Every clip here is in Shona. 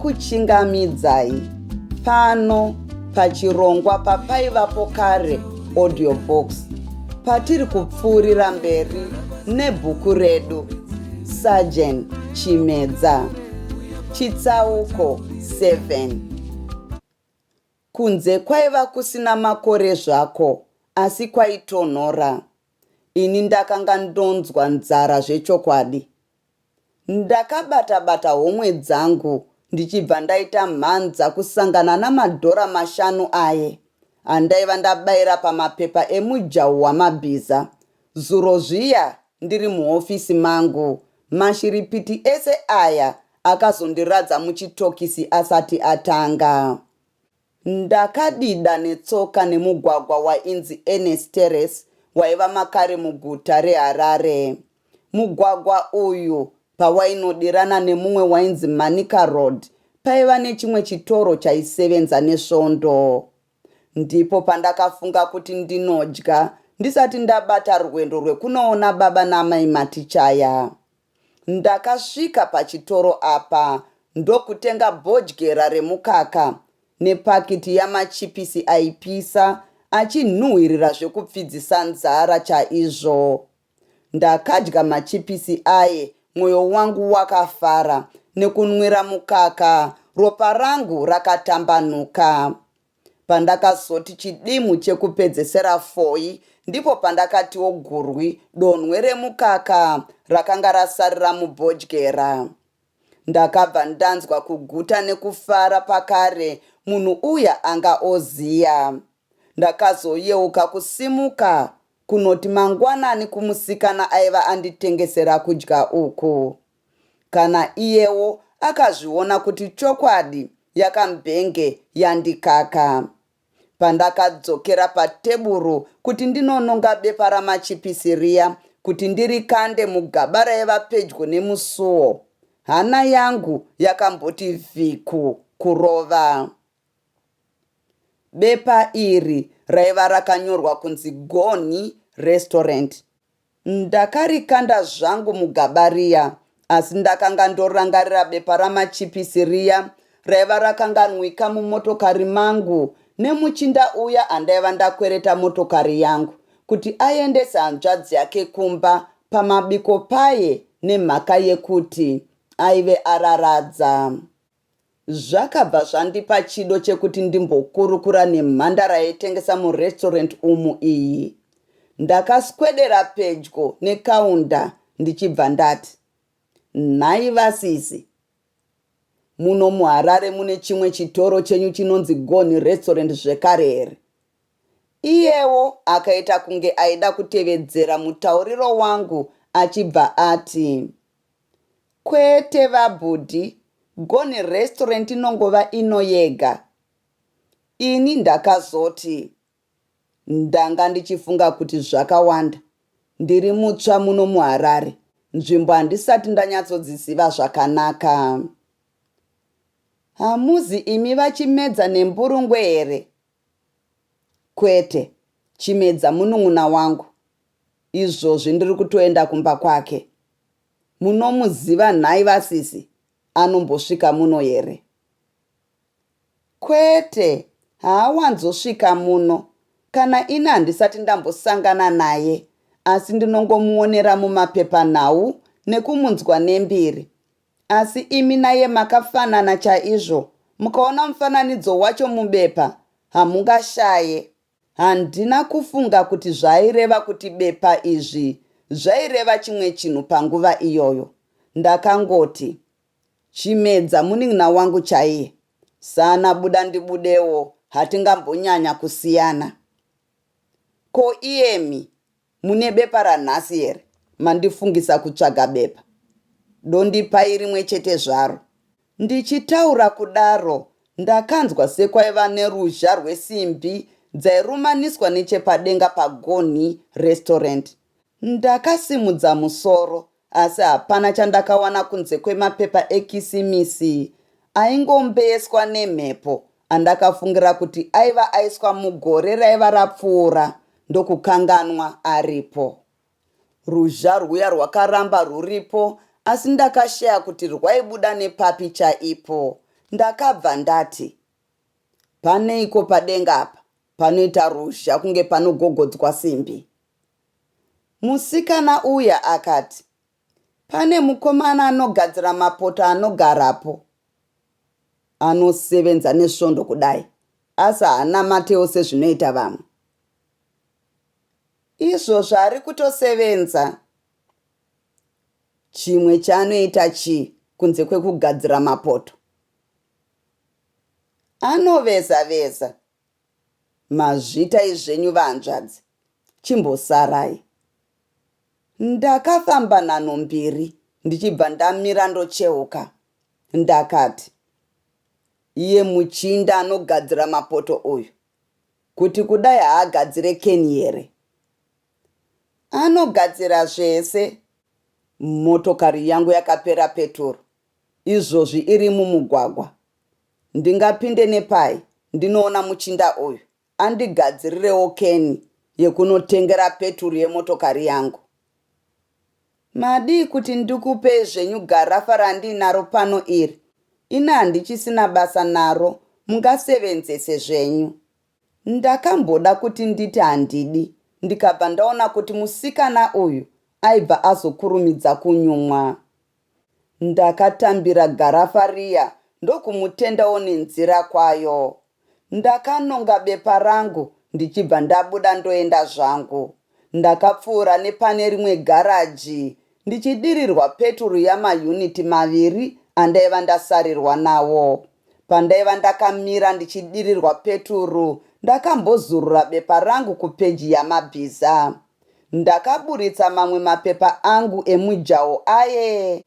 Ndinokuchingamidzai pano pachirongwa papaivapo kare audio box patiri kupfuurira mberi nebhuku redu Sergeant Chimedza chitsauko 7. Kunze kwaiva kusina makore zvako asi kwaitonhora. Ini ndakanga ndonzwa nzara zvechokwadi. Ndakabata-bata homwe dzangu ndichibva ndaita mhanza kusangana namadhora mashanu aye andaiva ndabaira pamapepa emujaho wamabhiza zuro zviya ndiri muhofisi mangu. Mashiripiti ese aya akazondiradza muchitokisi asati atanga. Ndakadida netsoka nemugwagwa wainzi Ernest Terrace waiva makare muguta reHarare. Mugwagwa uyu pawainodirana nemumwe wainzi Manica Road paiva nechimwe chitoro chaisevenza neSvondo. Ndipo pandakafunga kuti ndinodya ndisati ndabata rwendo rwekunoona baba namai Matichaya. Ndakasvika pachitoro apa ndokutenga bhodyera remukaka nepakiti yamachipisi aipisa achinhuhwirira zvekupfidzisa nzara chaizvo. Ndakadya machipisi aye mwoyo wangu wakafara nekunwira mukaka ropa rangu rakatambanuka. Pandakazoti chidimu chekupedzesera foyi ndipo pandakatiwo gurwi donhwe remukaka rakanga rasarira mubhodyera. Ndakabva ndanzwa kuguta nekufara pakare munhu uya anga oziya. Ndakazoyeuka kusimuka kunoti mangwanani kumusikana aiva anditengesera kudya uku. Kana iyewo akazviona kuti chokwadi yakambenge yandikaka. Pandakadzokera pateburu kuti ndinononga bepa ramachipisi riya kuti ndirikande mugaba raiva pedyo nemusuwo, hana yangu yakamboti vhiku kurova. Bepa iri raiva rakanyorwa kunzi Gonhi Restaurant. Ndakarikanda zvangu mugaba riya asi ndakanga ndorangarira bepa ramachipisi riya raiva rakanganwika mumotokari mangu nemuchinda uya andaiva ndakwereta motokari yangu kuti aendese hanzvadzi yake kumba pamabiko paye nemhaka yekuti aive araradza. Zvakabva zvandipa chido chekuti ndimbokurukura nemhandara yaitengesa murestaurant umu iyi. Ndakaswedera pedyo nekaunda ndichibva ndati, Nhai vasisi, muno muHarare mune chimwe chitoro chenyu chinonzi Gonhi Restaurant zvekare here? Iyewo akaita kunge aida kutevedzera mutauriro wangu achibva ati, Kwete vabhudhi, Goni restaurant inongova ino yega. Ini ndakazoti, Ndanga ndichifunga kuti zvakawanda. Ndiri mutsva muno muHarare, nzvimbo handisati ndanyatsodziziva zvakanaka. Hamuzi imi vaChimedza neMburungwe here? Kwete, Chimedza munun'una wangu. Izvozvi ndiri kutoenda kumba kwake. Munomuziva nhai vasisi? Anombosvika muno here? Kwete, haawanzosvika muno. Kana ini handisati ndambosangana naye asi ndinongomuonera mumapepanhau nekumunzwa nembiri. Asi imi naye makafanana chaizvo, mukaona mufananidzo wacho mubepa hamungashaye. Handina kufunga kuti zvaaireva kuti bepa izvi zvaireva chimwe chinhu panguva iyoyo. Ndakangoti, Chimedza munin'ina wangu chaiye. Sana buda ndibudewo hatingambonyanya kusiyana. Ko iyemi Mune bepa ranhasi here? Mandifungisa kutsvaga bepa. Dondipai rimwe chete zvaro. Ndichitaura kudaro, ndakanzwa sekwaiva neruzha rwesimbi dzairumaniswa nechepadenga paGonhi Restaurant. Ndakasimudza musoro asi hapana chandakawana kunze kwemapepa ekisimisi aingombeeswa nemhepo andakafungira kuti aiva aiswa mugore raiva rapfuura ndokukanganwa aripo. Ruzha rwuya rwakaramba rwuripo asi ndakashaya kuti rwaibuda nepapi chaipo. Ndakabva ndati, Paneiko padenga apa panoita ruzha kunge panogogodzwa simbi? Musikana uya akati, Pane mukomana anogadzira mapoto anogarapo. Anosevenza nesvondo kudai asi haanamatewo sezvinoita vamwe. Izvozvo ari kutosevenza. Chimwe chaanoita chii kunze kwekugadzira mapoto? Anoveza veza. Mazvitai zvenyu vahanzvadzi. Chimbosarai. Ndakafamba nhanho mbiri ndichibva ndamira ndocheuka. Ndakati, Iye muchinda anogadzira mapoto uyu, kuti kudai haagadzire keni here? Anogadzira zvese. Motokari yangu yakapera peturu, izvozvi iri mumugwagwa. Ndingapinde nepai ndinoona muchinda uyu andigadzirirewo keni yekunotengera peturu yemotokari yangu? Madii kuti ndikupei zvenyu garafa randiinaro pano iri, ini handichisina basa naro mungasevenzese zvenyu. Ndakamboda kuti nditi handidi ndikabva ndaona kuti musikana uyu aibva azokurumidza kunyumwa. Ndakatambira garafa riya ndokumutendawo nenzira kwayo. Ndakanonga bepa rangu ndichibva ndabuda ndoenda zvangu. Ndakapfuura nepane rimwe garaji ndichidirirwa peturu yamayuniti maviri andaiva ndasarirwa nawo. Pandaiva ndakamira ndichidirirwa peturu ndakambozurura bepa rangu kupeji yamabhiza. Ndakaburitsa mamwe mapepa angu emujaho aye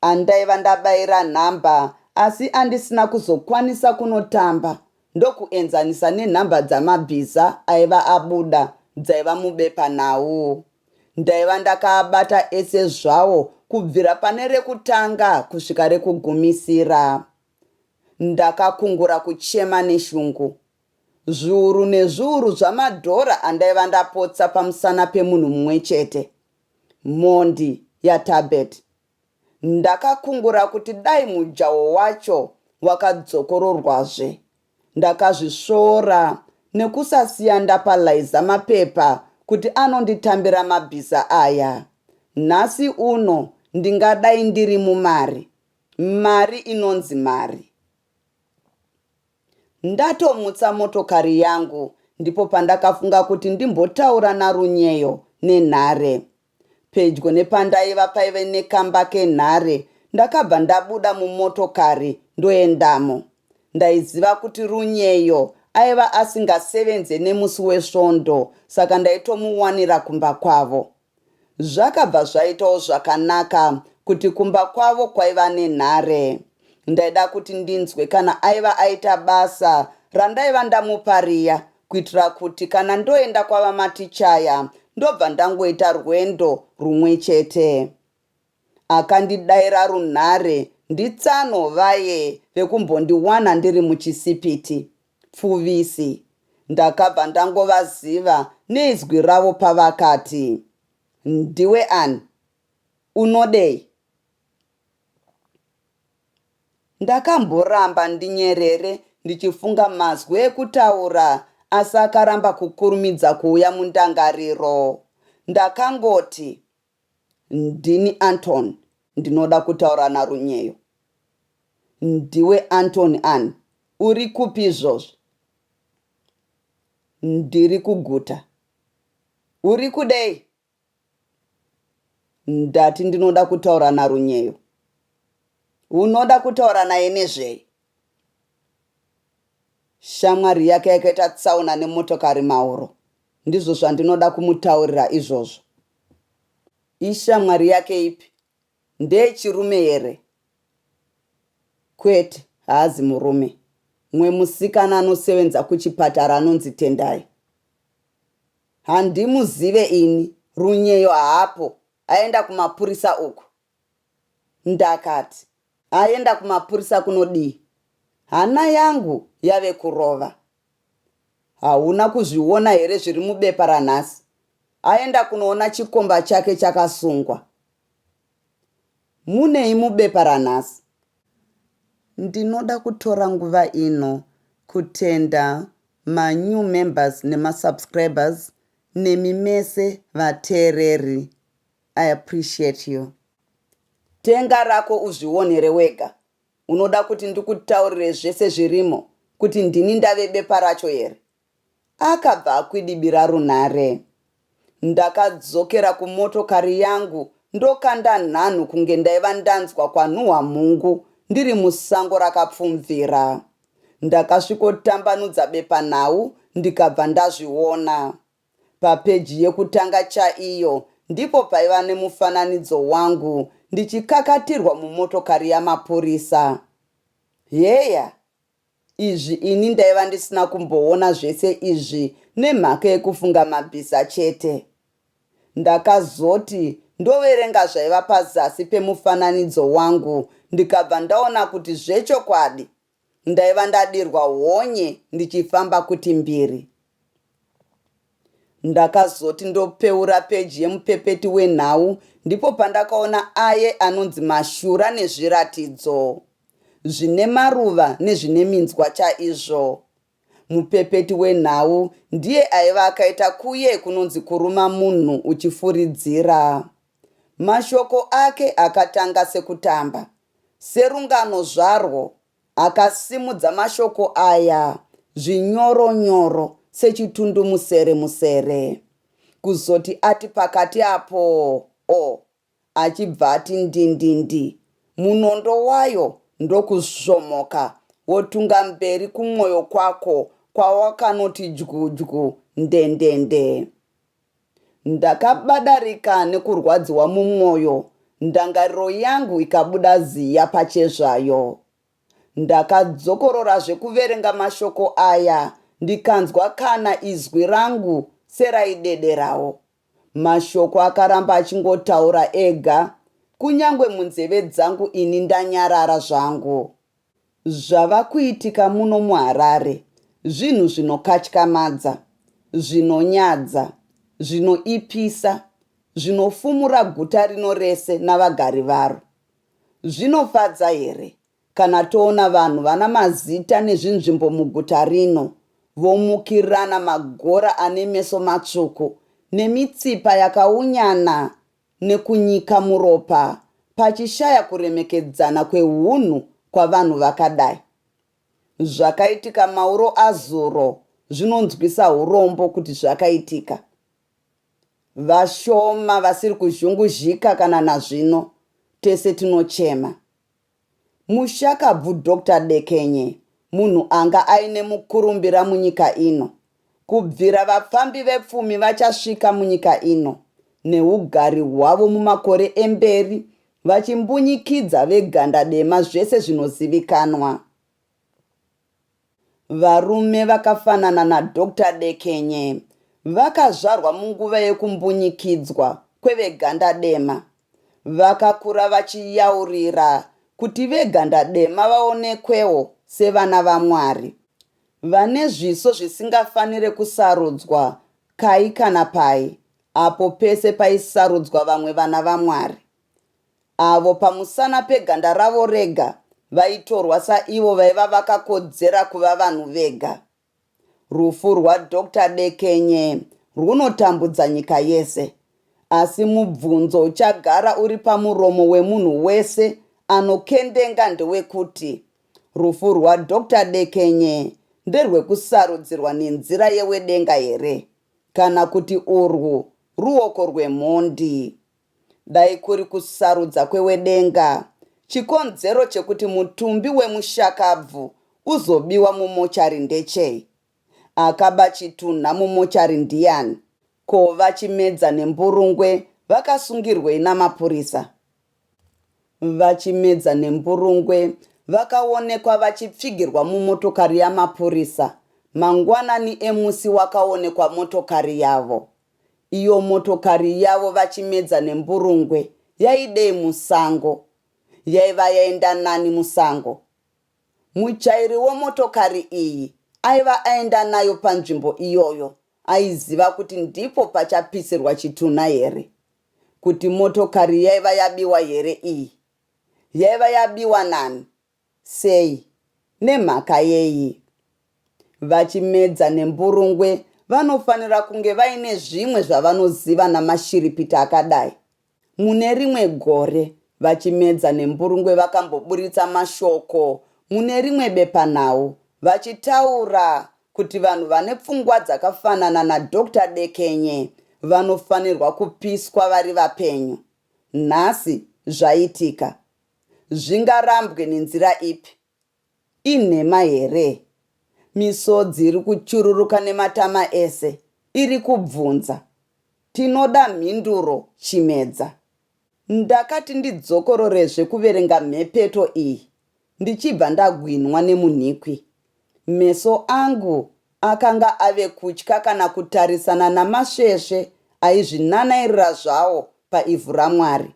andaiva ndabaira nhamba asi andisina kuzokwanisa kunotamba ndokuenzanisa nenhamba dzamabhiza aiva abuda dzaiva mubepanhau. Ndaiva ndakaabata ese zvawo kubvira pane rekutanga kusvika rekugumisira. Ndakakungura kuchema neshungu. Zviuru nezviuru zvamadhora andaiva ndapotsa pamusana pemunhu mumwe chete. Mhondi yaTabet. Ndakakungura kuti dai mujaho wacho wakadzokororwazve. Ndakazvisvora nekusasiya ndapa Laiza mapepa kuti anonditambira mabhiza aya. Nhasi uno ndingadai ndiri mumari. Mari inonzi mari. Ndatomutsa motokari yangu ndipo pandakafunga kuti ndimbotaura naRunyeyo nenhare. Pedyo nepandaiva paive nekamba kenhare ndakabva ndabuda mumotokari ndoendamo. Ndaiziva kuti Runyeyo aiva asingasevenze nemusi weSvondo saka ndaitomuwanira kumba kwavo. Zvakabva zvaitawo zvakanaka kuti kumba kwavo kwaiva nenhare. Ndaida kuti ndinzwe kana aiva aita basa randaiva ndamupa riya kuitira kuti kana ndoenda kwaVaMatichaya ndobva ndangoita rwendo rumwe chete. Akandidaira runhare nditsano vaye vekumbondiwana ndiri muchisipiti. Pfuvisi. Ndakabva ndangovaziva neizwi ravo pavakati, Ndiwe ani? Unodei? Ndakamboramba ndinyerere ndichifunga mazwi ekutaura asi akaramba kukurumidza kuuya mundangariro. Ndakangoti, Ndini Anton, ndinoda kutaura naRunyeyo. Ndiwe Anton ani? Uri kupi izvozvi? Ndiri kuguta. Uri kudei? Ndati ndinoda kutaura naRunyeyo. Unoda kutaura naye nezvei? Shamwari yake yakaita tsaona nemotokari mauro. Ndizvo zvandinoda kumutaurira izvozvo. Ishamwari yake ipi? Ndeyechirume here? Kwete, haazi murume. Mumwe musikana anosevenza kuchipatara anonzi Tendai. Handimuzive ini, Runyeyo haapo, aenda kumapurisa uko. Ndakati, Aenda kumapurisa kunodii? Hana yangu yave kurova. Hauna kuzviona here zviri mubepa ranhasi? Aenda kunoona chikomba chake chakasungwa. Munei mubepa ranhasi? Ndinoda kutora nguva ino kutenda ma new members nema subscribers nemi mese vateereri I appreciate you. Tenga rako uzvionere wega. Unoda kuti ndikutaurire zvese zvirimo kuti ndini ndave bepa racho here? Akabva akwidibira runhare. Ndakadzokera kumotokari yangu ndokanda nhanho kunge ndaiva ndanzwa kwanhuhwa mhungu ndiri musango rakapfumvira. Ndakasvikotambanudza bepanhau ndikabva ndazviona. Papeji yekutanga chaiyo ndipo paiva nemufananidzo wangu ndichikakatirwa mumotokari yamapurisa. Heya! Izvi ini ndaiva ndisina kumboona zvese izvi nemhaka yekufunga mabhiza chete. Ndakazoti ndoverenga zvaiva pazasi pemufananidzo wangu ndikabva ndaona kuti zvechokwadi ndaiva ndadirwa honye ndichifamba kuti mbiri. Ndakazoti ndopeura peji yemupepeti wenhau ndipo pandakaona aye anonzi mashura nezviratidzo. Zvine maruva nezvine minzwa chaizvo. Mupepeti wenhau ndiye aiva akaita kuye kunonzi kuruma munhu uchifuridzira. Mashoko ake akatanga sekutamba, serungano zvarwo. Akasimudza mashoko aya zvinyoro-nyoro sechitundumusere musere. Kuzoti ati pakati apo o achibva ati ndindindi, munondo wayo ndokusvomoka wotunga mberi kumwoyo kwako kwawakanoti dyudyu ndendende. Ndakabadarika nekurwadziwa mumwoyo, ndangariro yangu ikabuda ziya pachezvayo. Ndakadzokororazve kuverenga mashoko aya ndikanzwa kana izwi rangu seraidederawo. Mashoko akaramba achingotaura ega kunyangwe munzeve dzangu ini ndanyarara zvangu. Zvava kuitika muno muHarare zvinhu zvinokatyamadza, zvinonyadza, zvinoipisa, zvinofumura guta rino rese navagari varo. Zvinofadza here kana toona vanhu vana mazita nezvinzvimbo muguta rino vomukirana magora ane meso matsvuku nemitsipa yakaunyana nekunyika muropa pachishaya kuremekedzana kwehunhu kwavanhu vakadai? Zvakaitika mauro azuro zvinonzwisa urombo kuti zvakaitika. Vashoma vasiri kuzhunguzhika kana nazvino, tese tinochema. Mushakabvu Doctor Dekenye munhu anga aine mukurumbira munyika ino kubvira vapfambi vepfumi vachasvika munyika ino nehugari hwavo mumakore emberi vachimbunyikidza veganda dema zvese zvinozivikanwa. Varume vakafanana naDoctor Dekenye vakazvarwa munguva yekumbunyikidzwa kweveganda dema. Vakakura vachiyaurira kuti veganda dema vaonekwewo sevana vaMwari. Vane zviso zvisingafanire kusarudzwa kai kana pai apo pese paisarudzwa vamwe vana vaMwari. Avo pamusana peganda ravo rega vaitorwa saivo vaiva vakakodzera kuva vanhu vega. Rufu rwaDoctor Dekenye rwunotambudza nyika yese. Asi mubvunzo uchagara uri pamuromo wemunhu wese anokendenga ndewekuti, rufu rwaDoctor Dekenye nderwekusarudzirwa nenzira yewedenga here kana kuti urwu ruoko rwemhondi? Dai kuri kusarudza kwewedenga, chikonzero chekuti mutumbi wemushakabvu uzobiwa mumochari ndechei? Akaba chitunha mumochari ndiyani? Ko VaChimedza neMburungwe vakasungirwei namapurisa? VaChimedza neMburungwe vakaonekwa vachipfigirwa mumotokari yamapurisa mangwanani emusi wakaonekwa motokari yavo. Iyo motokari yavo VaChimedza neMburungwe yaidei musango? Yaiva yaenda nani musango? Muchairi wemotokari iyi aiva aenda nayo panzvimbo iyoyo aiziva kuti ndipo pachapisirwa chitunha here? Kuti motokari yaiva yabiwa here iyi? Yaiva yabiwa nani? Sei? Nemhaka yei? VaChimedza neMburungwe vanofanira kunge vaine zvimwe zvavanoziva namashiripiti akadai. Mune rimwe gore, VaChimedza neMburungwe vakamboburitsa mashoko mune rimwe bepanhau vachitaura kuti vanhu vane pfungwa dzakafanana naDoctor Dekenye vanofanirwa kupiswa vari vapenyu. Nhasi zvaitika. Zvingarambwe nenzira ipi? Inhema here? Misodzi iri kuchururuka nematama ese iri kubvunza. Tinoda mhinduro Chimedza. Ndakati ndidzokororezve kuverenga mhepeto iyi ndichibva ndagwinwa nemunhikwi. Meso angu akanga ave kutya kana kutarisana namasvesve aizvinanairira zvawo paivhu raMwari.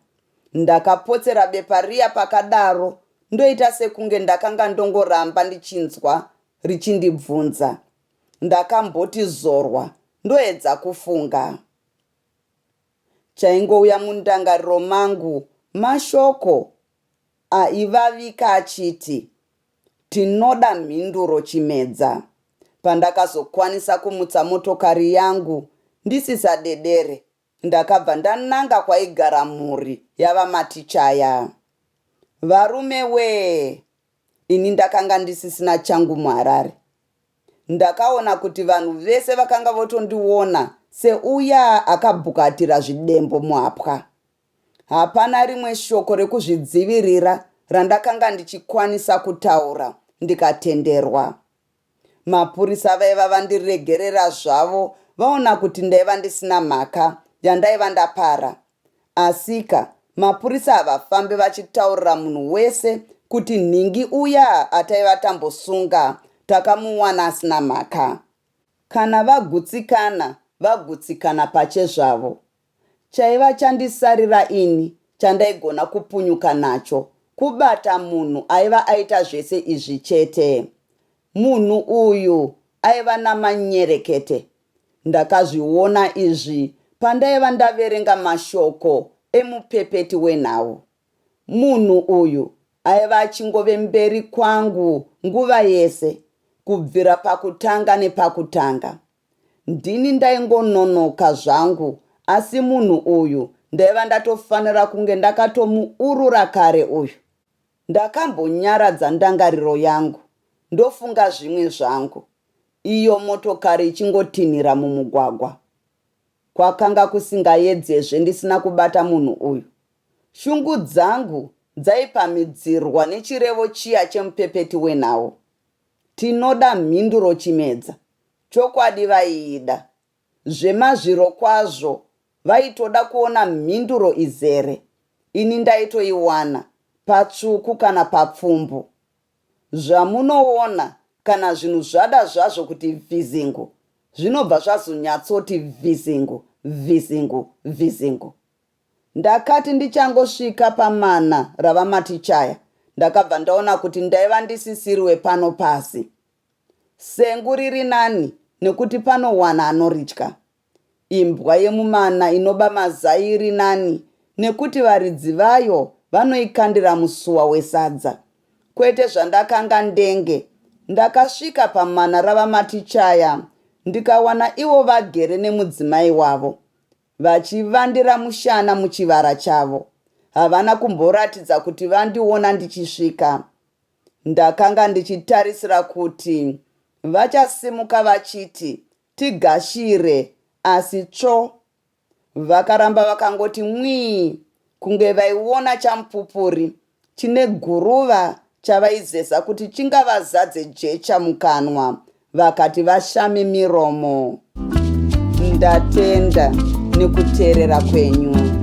Ndakapotsera bepa riya pakadaro ndoita sekunge ndakanga ndongoramba ndichinzwa richindibvunza. Ndakamboti zorwa ndoedza kufunga. Chaingouya mundangariro mangu mashoko aivavika achiti, Tinoda mhinduro Chimedza. Pandakazokwanisa kumutsa motokari yangu ndisisadedere, ndakabva ndananga kwaigara mhuri yaVaMatichaya. Varume wee! Ini ndakanga ndisisina changu muHarare. Ndakaona kuti vanhu vese vakanga votondiona seuya akabhukatira zvidembo muhapwa. Hapana rimwe shoko rekuzvidzivirira randakanga ndichikwanisa kutaura ndikatenderwa. Mapurisa vaiva vandiregerera zvavo vaona kuti ndaiva ndisina mhaka yandaiva ndapara. Asika, mapurisa havafambi vachitaurira munhu wese kuti nhingi uya ataiva tambosunga takamuwana asina mhaka. Kana vagutsikana, vagutsikana pachezvavo. Chaiva chandisarira ini chandaigona kupunyuka nacho kubata munhu aiva aita zvese izvi chete. Munhu uyu aiva namanyerekete. Ndakazviona izvi pandaiva ndaverenga mashoko emupepeti wenhau. Munhu uyu aiva achingove mberi kwangu nguva yese, kubvira pakutanga nepakutanga. Ndini ndaingononoka zvangu asi munhu uyu ndaiva ndatofanira kunge ndakatomuurura kare uyu. Ndakambonyaradza ndangariro yangu ndofunga zvimwe zvangu iyo motokari ichingotinhira mumugwagwa. Kwakanga kusingayedzezve ndisina kubata munhu uyu. Shungu dzangu dzaipamhidzirwa nechirevo chiya chemupepeti wenhau. Tinoda mhinduro Chimedza. Chokwadi vaiida. Zvemazvirokwazvo vaitoda kuona mhinduro izere. Ini ndaitoiwana, patsvuku kana papfumbu. Zvamunoona kana zvinhu zvada zvazvo kuti vhizingu, zvinobva zvazonyatsoti vhizingu, vhizingu, vhizingu. Ndakati ndichangosvika pamana raVaMatichaya ndakabva ndaona kuti ndaiva ndisisiri wepano pasi. Sengu riri nani nekuti panowana anoritya. Imbwa yemumana inoba mazai iri nani nekuti varidzi vayo vanoikandira musuwa wesadza. Kwete zvandakanga ndenge ndakasvika pamana raVaMatichaya ndikawana ivo vagere nemudzimai wavo. Vachivandira mushana muchivara chavo. Havana kumboratidza kuti vandiona ndichisvika. Ndakanga ndichitarisira kuti vachasimuka vachiti tigashire asi tsvo. Vakaramba vakangoti mwii kunge vaiona chamupupuri chine guruva chavaizeza kuti chingavazadze jecha mukanwa vakati vashame miromo. Ndatenda nekuteerera kwenyu.